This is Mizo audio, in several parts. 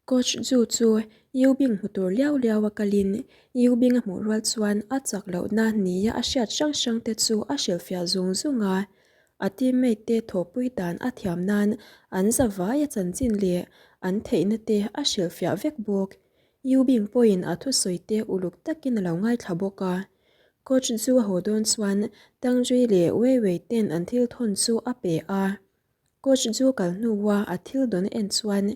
Coach Zhu chu Yu Bing hmu tur liau liau a kalin Yu Bing a hmuh rual chuan a chak lohna nia a hriat hrang hrang te chu a hrilhfiah zung zung a. A teammate te thawhpui dan a thiam nan an zavai a chanchin leh an theihna te a hrilhfiah vek bawk. Yu Bing pawhin a thusawi te uluk takin a lo ngaithla bawk a. Coach Zhu a haw dawn chuan Tang Zui leh Wei Wei ten an thil thawn chu a pe a. Coach chu kal hnua a thil dawn en chuan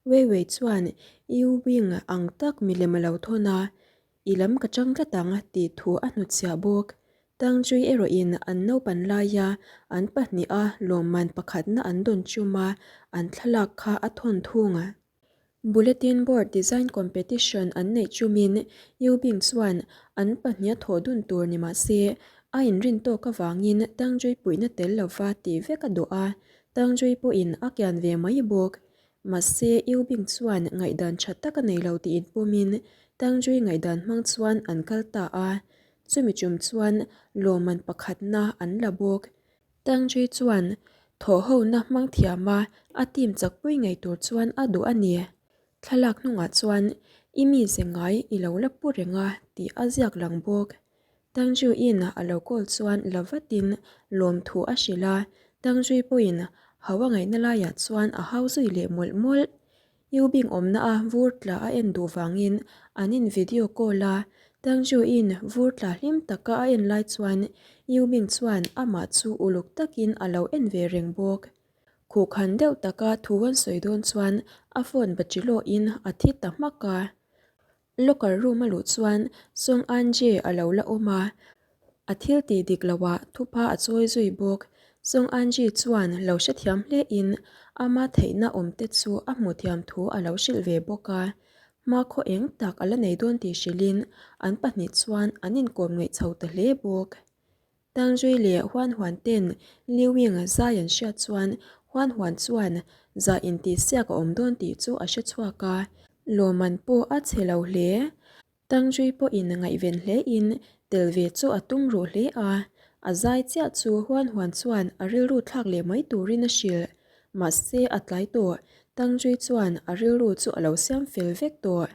Wei Wei chuan Yu Wing ang tak milem a lo thawn a, I lam ka chang tlat ang tih thu a hnutchhiah bawk. Tang Chui erawhin an naupan laia an pahniha lawmman pakhatna an dawn chuma an thlalak kha a thawn thung. Bulletin Board Design Competition an neih chumin Yu Bing chuan an pahniha thawh dun tur ni mah se, a inrin tawk avangin Tangjui puihna tel lova tih vek a duh a, Tangjui pawhin a kian ve mai bawk. Mahse, Yu Bing chuan ngaihdan tha tak a nei lo tih inpumin Tangjui ngaihdan hmang chuan an kal ta a, chumi chum chuan lawmman pakhatna an la bawk. Tangji chuan thawhhona hmang thiama a team chakpui ngei tur chuan a duh a ni. Thlalak hnungah chuan i mi ze ngai i lo la pu reng a tih a ziak lang bawk. Tangju-in a lo call chuan la vatin lawmthu a hrilh a, Tangji pawhin hau a ngaihna laiah chuan a hau zui leh mawlh mawlh. Yu Bing awmna a vur tla a en duh vangin an in video call a, Tang Ju in vur tla hlim taka a en lai chuan Yu Bing chuan amah chu uluk takin a lo en ve reng bawk. Khuhkhan deuh taka thu an sawi dawn chuan a phone battery lawhin a thi ta hmak a. Locker room a luh chuan Song An-je a lo la awm a, a thil tih dik loah thupa a chawi zui bawk. Song An-ji chuan lo hrethiam hle in ama theihna awm te chu a hmuh thiam thu a lo hrilh ve bawk a. Hmakhaw eng tak a la nei dawn tih hrilhin an pahnih chuan an inkawm ngeih chho ta hle bawk. Tangzui leh Huan Huan ten Liu Ying zai an hriat chuan Huan Huan chuan zah intihsiak a awm dawn tih chu a hre chhuak a, lawmman pawh a chhe lo hle. Tangzui pawhin ngaihven hlein tel ve chu a tum ruh hle a, a zai chiah chu Huan Huan chuan a rilru thlak leh mai turin a hrilh. Mahse a tlai tawh, Tangzui chuan a rilru chu a lo siam fel vek tawh.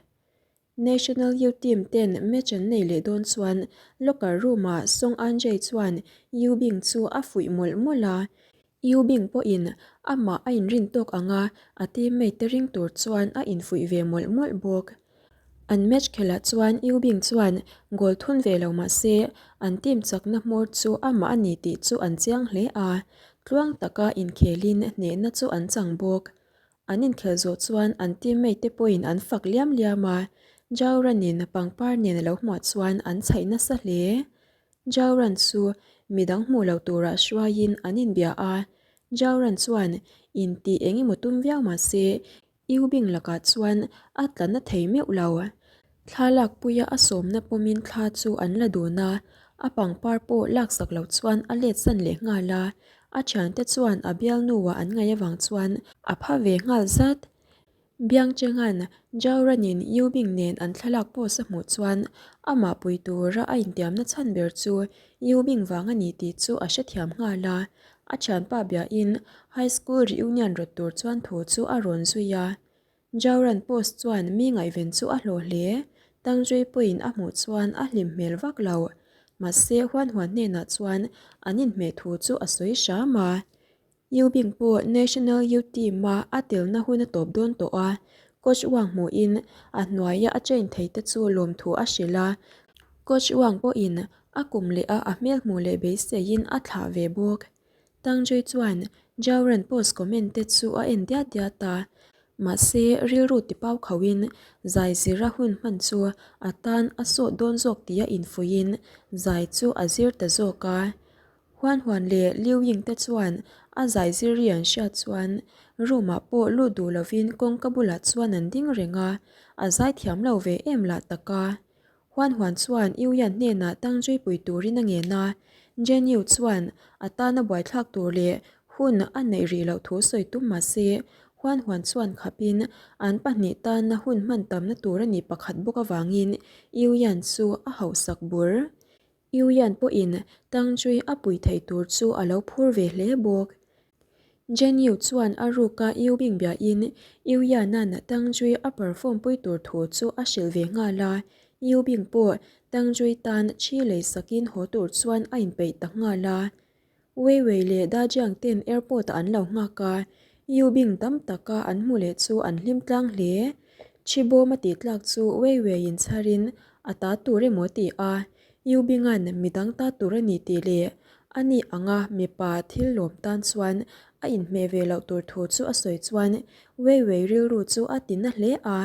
National Youth Team ten match an nei leh dawn chuan locker room ah Song Anjay chuan Yu Bing chu a fuih mawlh mawlh a. Yu Bing pawhin amah a inrin tawk ang a, a teammate te ring tur chuan a infuih ve mawlh mawlh bawk. An match khelh ah chuan Yu Bing chuan goal thun ve lo mah se an team chakna hmawr chu amah a ni tih chu an chiang hle a, tluang taka inkhelin hnehna chu an chang bawk. An inkhelh zawh chuan an teammate te pawhin an fak liam liam a, Jauran-in pangpar nen a lo hmuah chuan an chhaih nasa hle. Jauran chu midang hmuh lo tura hruaiin an inbia a, Jauran chuan intih eng emaw tum viau mah se Yubing lakah chuan a tla na thei meuh lo. Thla lakpuia a sawmna pawmin thla chu an la dun a, a pangpar pawh laksak lo chuan a let san leh nghal a, A thiante chuan a bialnuah an ngaih avang chuan a pha ve nghal zat. Biangchenga'n Jauranin Yubing nen an thlalak post a hmuh chuan amah pui tura a intiamna chhan ber chu Yubing vang a ni tih chu a hrethiam nghal a. A thianpa biain High School reunion rawt tur chuan thu chu a rawn zui a. Jauran post chuan mi ngaihven chu a hlawh hle. Tangzui pawhin a hmuh chuan a hlim hmel vak lo. Mahse Huan Huan hnenah chuan an inhmeh thu chu a sawi hram a. Yu Bing pawh National Youth Team-a a telna hun a tawp dawn tawh a, Coach Wang hmuhin a hnuaia a train thei te chu lawmthu a hrilh a. Coach Wang pawhin a kum leh a a hmel hmuh leh beiseiin a thlah ve bawk. Tangjui chuan Jauran post comment te chu a en diat diat a, mahse rilru tipau khauhin zai zira hun hman chu a tan a sawt dawn zawk tih a infuihin zai chu a zir ta zawk a. Huan Huan leh Liu Ying te chuan a zai zir ri an hriat chuan room ah pawh lut duh lovin kawngka bulah chuan an ding reng a, a zai thiam lo ve em lah tak a. Huan Huan chuan Yu Yan hnenah tang zuipui turin a ngen a, Jen Yu chuan a tana buaithlak tur leh hun a neih rih loh thu sawi tum mah se, Huan Huan chuan khapin an pahnih tana hun hman tamna tur a nih pakhat bawk avangin Yu Yan chu a hauhsak bur. Yu Yan pawhin tang zui a pui thei tur chu a lo phur ve hle bawk. Jen Yu chuan a ruka Yu Bing biain Yu Yan-a'n Tang Jui a perform pui tur thu chu a hrilh ve nghal a. Yu Bing pawh Tang Jui tan thi lei sakin haw tur chuan a inpeih ta nghal a. Wei Wei leh Da Jiang ten airport ah an lo nghak a, Yu Bing tam taka an hmu leh chu an hlim tlang hle. Thi bawm a tih tlak chu Wei Wei in chharin a ta tur emaw ti a, Yu Bing-a'n midang ta tur a ni tih leh a ni anga mipa thil lawm tan chuan a inhmeh ve loh tur thu chu a sawi chuan Wei Wei rilru chu a ti na hle a,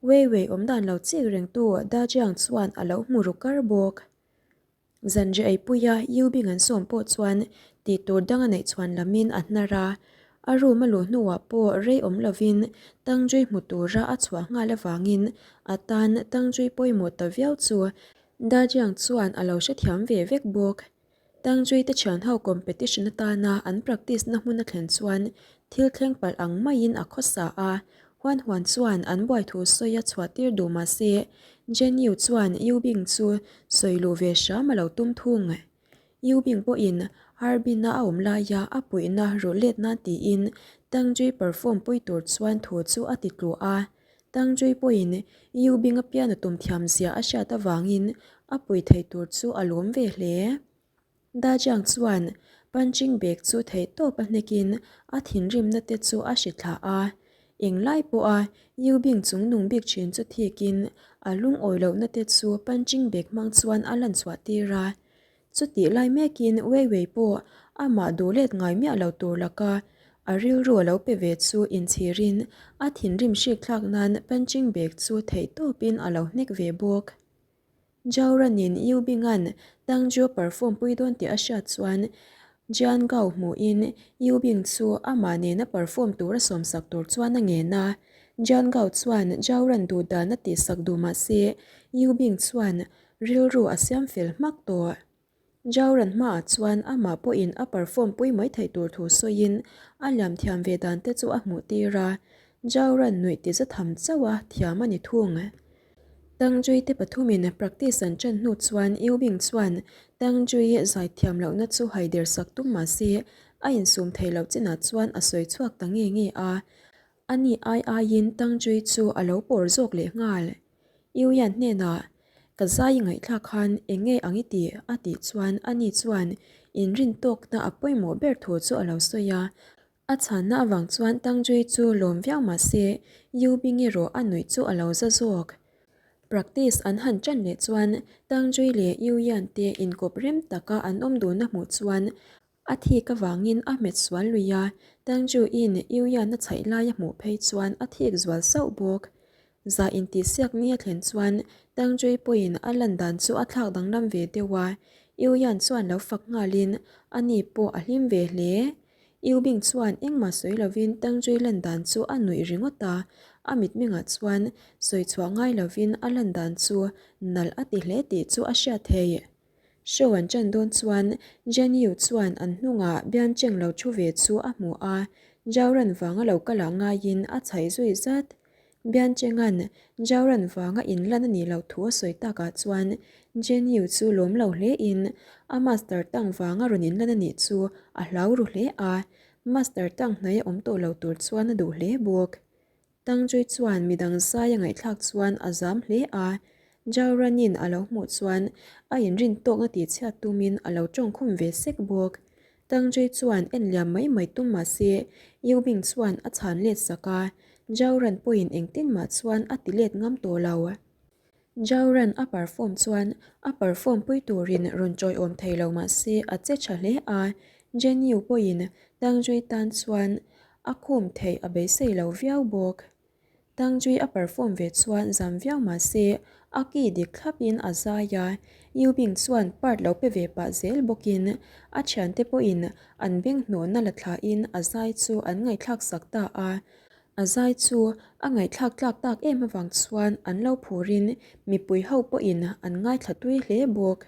Wei Wei awmdan lo chik rengtu Da Jiang chuan a lo hmu ru kar bawk. Zanriah eipuia Yu Bing an sawm pawh chuan tih tur dang a neih chhuan lamin a hnar a, a room a luh hnuah pawh rei awm lovin Tangjui hmu tura a chhuah nghal avangin a tan Tangjui pawimawh ta viau chu Da Jiang chuan a lo hrethiam ve vek bawk. Tangjui te thianho competition atana an practice na hmun a thlen chuan thil thleng palh ang maiin a khawsa a, Huan Huan chuan an buai thu sawi a chhuah tir duh mah se, Jen Yu chuan Yu Bing chu sawi luh ve hram a lo tum thung. Yu Bing pawhin Harbin-a a awm laia a puihna rulh let nan tiin Tang Jui perform pui tur chuan thu chu a ti tlu a. Tang Jui pawhin Yu Bing-a piano tum thiam zia a hriat avangin a pui thei tur chu a lawm ve hle. Dajiang chuan punching bag chu theihtawp a hnekin a thinrimna te chu a hri thla a. Englai pawha Yu Bing chung nung bik thin chu thikin a lungawi lohna te chu punching bag hmang chuan a lan chhuah tir a. Chutih lai mekin Wei Wei pawh amah duh let ngai miah lo tur laka a rilru a lo pe ve chu inchhirin a thinrim hrik thlak nan punching bag chu theihtawpin a lo hnek ve bawk. Jauranin Yu Bing-a'n Tang Ju perform pui dawn tih a hriat chuan Jian Gao hmuhin Yu Bing chu amah nena perform tura sawmsak tur chuan a ngen a. Jian Gao chuan Jauran duh dan a tihsak duh mah se Yu Bing chuan rilru a siam fel hmak tawh. Jauran hmaah chuan amah pawhin a perform pui mai theih tur thu sawiin a liam thiam ve dan te chu a hmuh tir a, Jauran nuih ti za tham chauh a thiam a ni thung. Tangjui te pathumin practice an ṭan hnu chuan Yu Bing chuan Tangjui zai thiam lohna chu haider sak tum mah se a insum thei loh chinah chuan a sawi chhuak ta nge nge a, ani ai aiin Tangjui chu a lo pawr zawk leh nghal. Yu Yan hnenah, Ka zai i ngaihthlak khan eng nge ang i ti? a tih chuan ani chuan inrin tawkna a pawimawh ber thu chu a lo sawi a. A chhanna avang chuan Tang Jui chu lawm viau mah se Yu Bing erawh a nuih chu a lo za zawk. Practice an han ṭan leh chuan Tang Jui leh Yu Yan te inkawp rem taka an awm dun a hmuh chuan A thik avangin a hmet sual lui a, Tangju-in Yu Yan a chhaih lai a hmuh phei chuan a thik zual sauh bawk. Zah intihsiak ni a thlen chuan Tangju-i pawhin a lan dan chu a thlak danglam ve deuh a, Yu Yan chuan lo fak nghalin ani pawh a hlim ve hle. Yu Bing chuan engmah sawi lovin Tangju-i lan dan chu a nuih ringawt a, a mitmengah chuan sawi chhuah ngai lovin a lan dan chu nalh a ti hle tih chu a hriat theih. Show an ṭan dawn chuan Jen Yu chuan an hnungah Bian Cheng lo ṭhu ve chu a hmu a, Zhao Ran vanga lo kal ah ngaiin a chhaih zui zat. Bian Cheng-a'n Zhao Ran vanga inlan a nih loh thu a sawi takah chuan Jen Yu chu lawm lo hlein a master tang vanga rawn inlan a nih chu a hlau ru hle a, master tang hnaih a awm tawh lo tur chuan a duh hle bawk. Tangjui chuan midang zai a ngaihthlak chuan a zam hle a, Zhao Ranin a lo hmuh chuan a inrin tawkna tihchhiat tumin a lo tawngkhum ve sek bawk. Tangjui chuan en liam mai mai tum mah se Yu Bing chuan a chhan let sak a, Zhao Ran pawhin engtin mah chuan a ti let ngam tawh lo. Zhao Ran a perform chuan a perform pui turin rawn chawiawm thei lo mah se a che tha hle a, Jen Yu pawhin Tangjui tan chuan A khum theih a beisei lo viau bawk. Tangjui a perform ve chuan zam viau mah se a ki dik thlapin a zai a, Yu Bing chuan part lo pe ve pah zel bawkin a thiante pawhin an beng hnawhna la thlain a zai chu an ngaihthlak sak ta a. A zai chu a ngaihthlak tlak tak em avang chuan an lo phurin mipui ho pawhin an ngaithla tui hle bawk.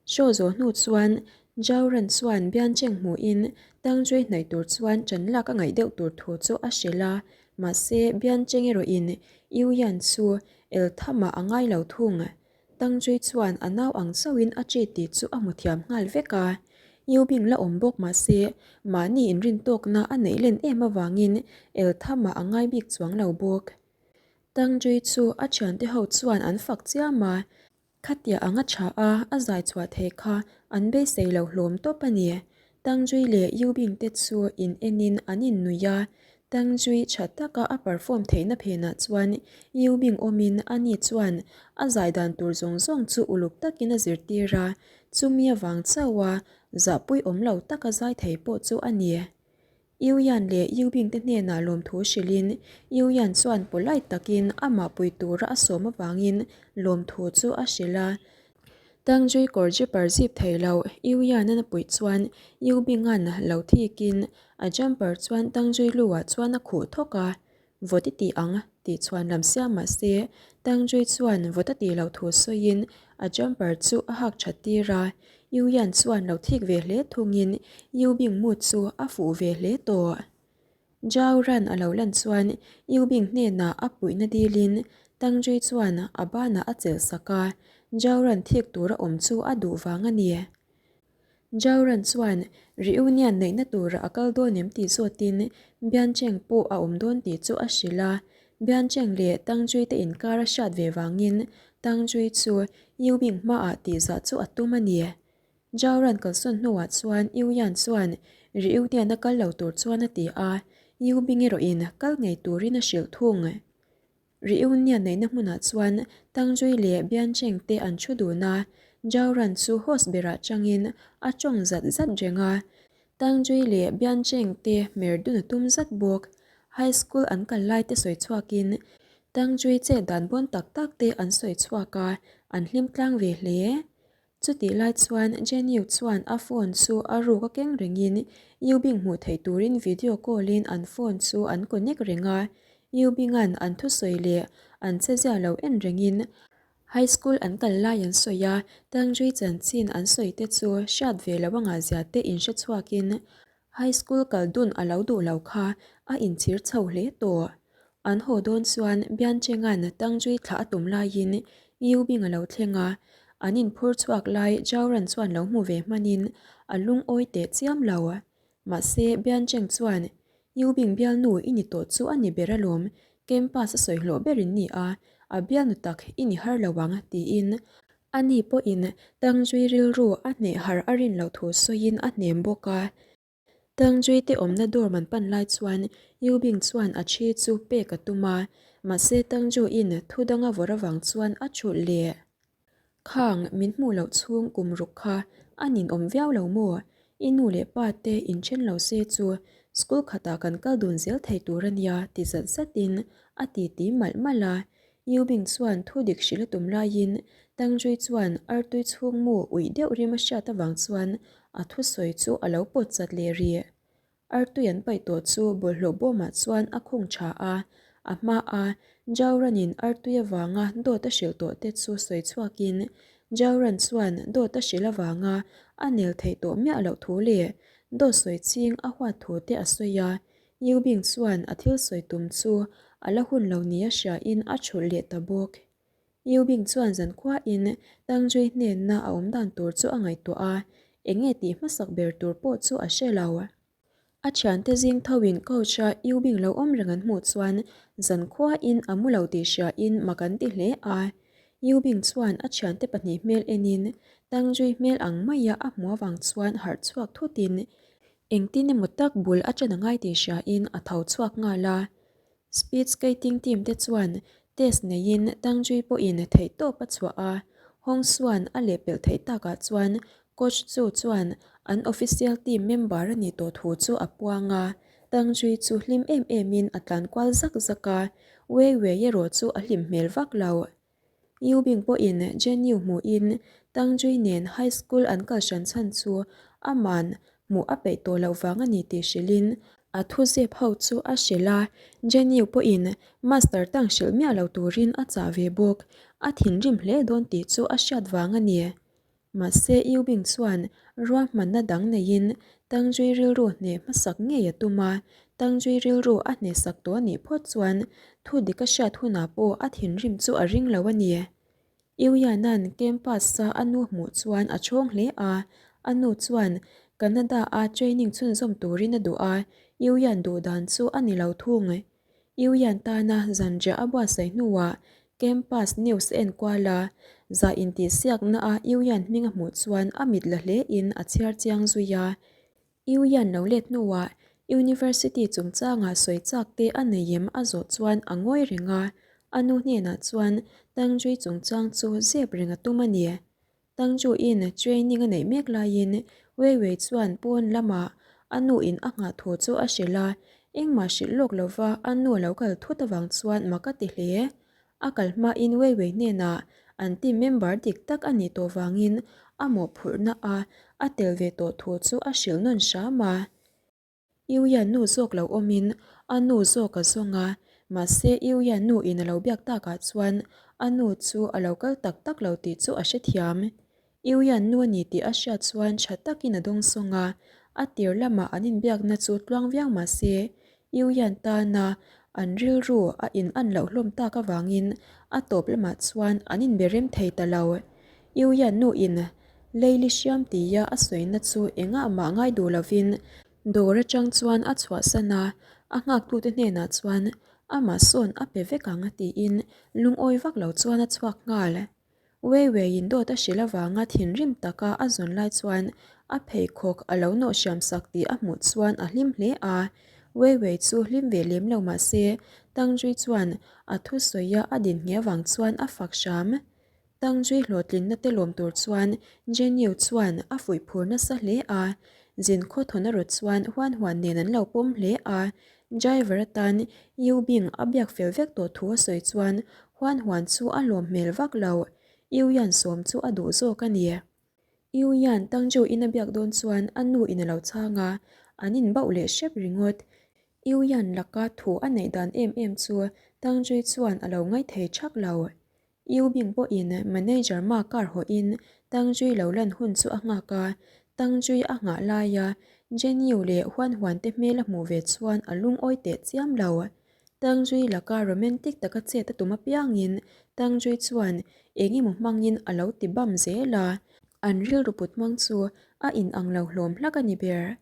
Show zawh hnu chuan Zhao Ran chuan Bian Cheng hmuhin Tang Jui hnaih tur chuan ṭan lak a ngaih deuh tur thu chu a hrilh a, mahse Bian Cheng erawhin Yu Yan chu el thamah a ngai lo thung. Tang Jui chuan a nau ang chauhin a ṭi tih chu a hmu thiam nghal vek a. Yubing la awm bawk mah se, mahni inrintawkna a neih len em avangin Elthama a ngai bik chuang lo bawk. Tangjui chu a thiante ho chuan an fak chiam a, Khatia anga tha a a zai chhuah theih kha an beisei lo hlawm tawp a ni. Tangjui leh Yubing te chu in enin an innuih a, Tangjui tha taka a perform theihna phenah chuan Yubing awmin ani chuan a zai dan tur zawng zawng chu uluk takin a zirtir a, chumi avang chauha zahpui awm lo taka zai thei pawh chu a ni. Yu Yan leh Yu Bing te hnenah lawmthu hrilhin Yu Yan chuan polite takin amah pui tura a sawm avangin lawmthu chu a hrilh a. Tang Jui kawr jipper zip thei lo Yu Yan-an a puih chuan Yu Bing-an lo thikin a jumper chuan Tang Jui lu-ah chuan a khuh thawk a. Vawt i tih ang tih chhuan lam siam mah se, Tang Jui chuan vawt a tih loh thu sawiin a jumper chu a hak that tir a, Yu Yan chuan lo thik ve hle thungin Yu Bing mu chu a fuh ve hle tawh. Zhao Ran a lo lan chuan Yu Bing hnenah a puihna dilin Tang Jui chuan a banah a chelh sak a, Zhao Ran thik tura awm chu a duh vang a ni. Jauran chuan reunion neihna tura a kal dawn em tih zawtin Biancheng pawh a awm dawn tih chu a hrilh a. Biancheng leh Tangjui te inkar a hriat ve vangin Tangjui chu Yubing hmaah tihzah chu a tum a ni. Jauran kalsawn hnuah chuan Yuyan chuan reunion a kal lo tur chuan a ti a, Yubing erawhin kal ngei turin a hrilh thung. Reunion neihna hmunah chuan Tangjui leh Biancheng te an thu dun a, Zhao Ran chu host berah changin a tawng zat zat reng a. Tangjui leh Biancheng te hmer dun a tum zat bawk. High school an kal lai te sawi chhuakin Tangjui chet dan bawn tak tak te an sawi chhuak a, an hlim tlang ve hle. Chutih lai chuan Jenny chuan a phone chu a ruk a keng rengin Yu Bing hmuh theih turin video call in an phone chu an connect reng a, Yu Bing-a'n an thusawi leh an chezia lo en rengin high school an kal lai an sawi a, Tangjui chanchin an sawi te chu hriat ve lo anga zia te inhre chhuakin High school kal dun a lo duh lo kha a inchhir chho hle tawh. An haw dawn chuan Biancheng-a'n Tangjui thlah a tum laiin Yu Bing a lo thleng a, an inphur chhuak lai Zhao Ran chuan lo hmu ve hmanin a lungawi teh chiam lo. Mahse Biancheng chuan Yu Bing bialnu i ni tawh chu a ni ber alawm, campus a sawi hlawh ber in ni a, a bialnu tak i ni har lo ang tiin Ani pawhin Tangjui rilru a hneh har a rin loh thu sawiin a hnem bawk a. Tangjui te awmna dorm an pan lai chuan Yu Bing chuan a thi chu pek a tum a, mahse Tangju-in thu danga vawrh avang chuan a thulh leh. Khang min hmuh loh chhung kum ruk kha a ninawm viau lo maw? I nu leh pa te inthen lo se chu school khatah kan kal dun zel thei tur a nia ti zat zatin a titi malh malh a. Yu Bing chuan thu dik hrilh a tum laiin Tang Jui chuan artui chhung mu uih deuh rim a hriat avang chuan a thusawi chu a lo pawt chat leh rih. Artui an paih tawh chu bawlhhlawh bawmah chuan a khung tha a, a hmaa Zhao Ranin artui avanga dawt a hrilh tawh te chu sawi chhuakin Zhao Ran chuan dawt a hrilh avanga a nel theih tawh miah loh thu leh dawt sawi ching a huat thu te a sawi a, Yu Bing chuan a thil sawi tum chu a la hun lo nia hriain a thulh leh ta bawk. Yu Bing chuan zankhuain Tang Jui hnenna a awm dan tur chu a ngaihtuah a, eng nge tih hmasak ber tur pawh chu a hre lo. A thiante zing thoin couch-a Yu Bing lo awm reng an hmuh chuan zankhuain a mu lo tih hriain mak an ti hle a. Yu Bing chuan a thiante pahnih hmel enin Tang Jui hmel ang maia a hmuh avang chuan harh chhuak thutin Engtin emaw tak bul a ṭan a ngai tih hriain a tho chhuak nghal a. Speed skating team te chuan test neiin Tangjui pawhin theihtawp a chhuah a, Hong Suan a lehpelh theih takah chuan coach chu chuan an official team member a nih tawh thu chu a puang a. Tangjui chu hlim em emin a tlan kual zak zak a, Wei Wei erawh chu a hlim hmel vak lo. Yu Bing pawhin Jenny hmuhin Tang Jui nen high school an kal hran chhan chu aman hmuh a peih tawh loh vang a ni tih hrilhin a thuzep ho chu a hrilh a, Jenny pawhin Master Tang hrilh miah lo turin a chah ve bawk, a thinrim hle dawn tih chu a hriat vang a ni. Mahse Yu Bing chuan ruahmanna dang neiin Tang Jui rilru hneh hmasak ngei a tum a, Tang Jui rilru a hnehsak tawh a nih phawt chuan thu dik a hriat hunah pawh a thinrim chu a ring lo a ni. Yu Yana'n campus-a a nu hmuh chuan a chhawng hle a, a nu chuan. Canada-a training chhunzawm turin a duh a, Yuyan duh dan chu a ni lo thung. Yuyan tana zanriah a buatsaih hnuah campus news en kual a, zah intihsiakna a Yuyan hming a hmuh chuan a mit la hlein a chhiar chiang zui a. Yuyan lo let hnuah university chungchangah sawi chak te a nei em a zawh chuan a ngawi reng a, a nu hnenah chuan Tangzui chungchang chu zep reng a tum a ni. Tangju-in training a neih mek laiin Wei Wei chuan pawn lamah a nu-in a nghah thu chu a hrilh a, engmah hrilh lawk lova a nu a lo kal thut avang chuan mak a ti hle. A kal hmain Wei Wei hnenah an team member dik tak a nih tawh vangin a mawhphurhna a a tel ve tawh thu chu a hrilh nawn hram a. Iuia nu zawk lo awmin a nu zawk a zawng a, mahse Iuia nu in a lo biak takah chuan a nu chu a lo kal tak tak lo tih chu a hrethiam. Iuia nu a ni tih a hriat chuan tha takin a dawng sawng a, a tir lamah an inbiakna chu tluang viau mahse Iuian tana an rilru a in an loh hlawm tak avangin a tawp lamah chuan an inbe rem thei ta lo. Iuia nu in Leili hriam tia a sawina chu engah mah ngai duh lovin dawr atang chuan a chhuahsan a, a nghaktute hnenah chuan amah sawn a pe vek ang tiin lungawi vak lo chuan a chhuak nghal. Wei Weiin dawt a hrilh avanga thinrim taka a zawn lai chuan a pheikhawk a lo nawh hriam sak tih a hmuh chuan a hlim hle a, Wei Wei chu hlim ve lem lo mah se Tangzui chuan a thusawia a din ngheh avang chuan a fak hram. Tangzui hlawhtlinna te lawm tur chuan Jenyu chuan a fuih phur nasa hle a, zin khawthawn a rawt chuan Huan Huan nen an lo pawm hle a, driver atan Yu Bing a biak fel vek tawh thu a sawi chuan Huan Huan chu a lawm hmel vak lo, Yu Yan sawm chu a duh zawk a ni. Yu Yan Tangzhu in a biak dawn chuan a nu in a lo chhang a, an inbauh leh hrep ringawt. Yu Yan laka thu a neih dan em em chu Tangzhui chuan a lo ngaithei thak lo. Yu Bing pawhin manager ma car hawhin Tang Jui lo lan hun chu a nghak a, Tang Jui a nghah laia Jen Yu leh Huan Huan te hmel a hmuh ve chuan a lungawi teh chiam lo. Tang Jui laka romantic taka chet a tum apiangin Tang Jui chuan eng emaw hmangin a lo ti bam zel a, an rilru put hmang chu a inang lo hlawm hlak a ni ber.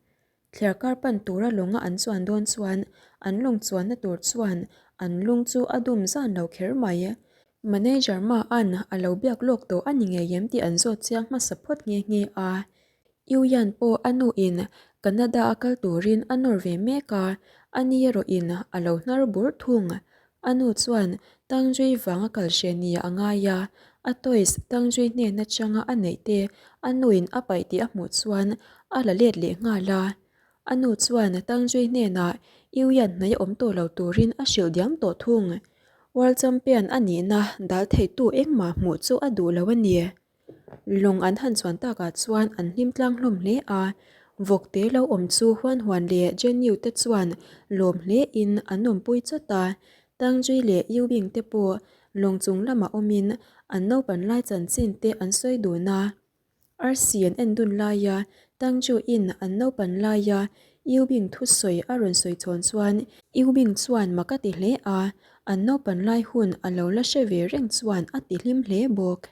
Thliarkar pan tura lawnga an chuan dawn chuan an lawng chuanna tur chuan an lung chu a dum zan lo kher mai. Manager Ma'an a lo biak lawk tawh a ni ngei em tih an zawt chiang hmasa phawt nghe nghe a. Yu Yan pawh a nuin Canada a kal turin a nawr ve mek a, a ni erawhin a lo hnar bur thung. A nu chuan Tangzui vang a kal hreh nia a ngai a, a toys Tangzui hnen atanga a neih te a nuin a paih tih a hmuh chuan a la let leh nghal a. A nu chuan Tangzui hnenah Iuian hnai awm tawh lo turin a hrilh diam tawh thung. World Champion a nihna dal theitu engmah hmuh chu a duh lo a ni. Lawng an han chuan takah chuan an hlim tlang hlawm hle a, vawkte lo awm chu Huan Huan leh Jenyu te chuan lawm hle in an awmpui chawt a, Tangzui leh Yu Bing te pawh lawng chung lamah awmin an naupan lai chanchin te an sawi dun a. Arsi an en dun laia Tangzhu in an naupan laia Yu Bing thusawi a rawn sawi chhawn chuan Yu Bing chuan mak a ti hle a, an naupan lai hun a lo la hre ve reng chuan a ti hlim hle bawk.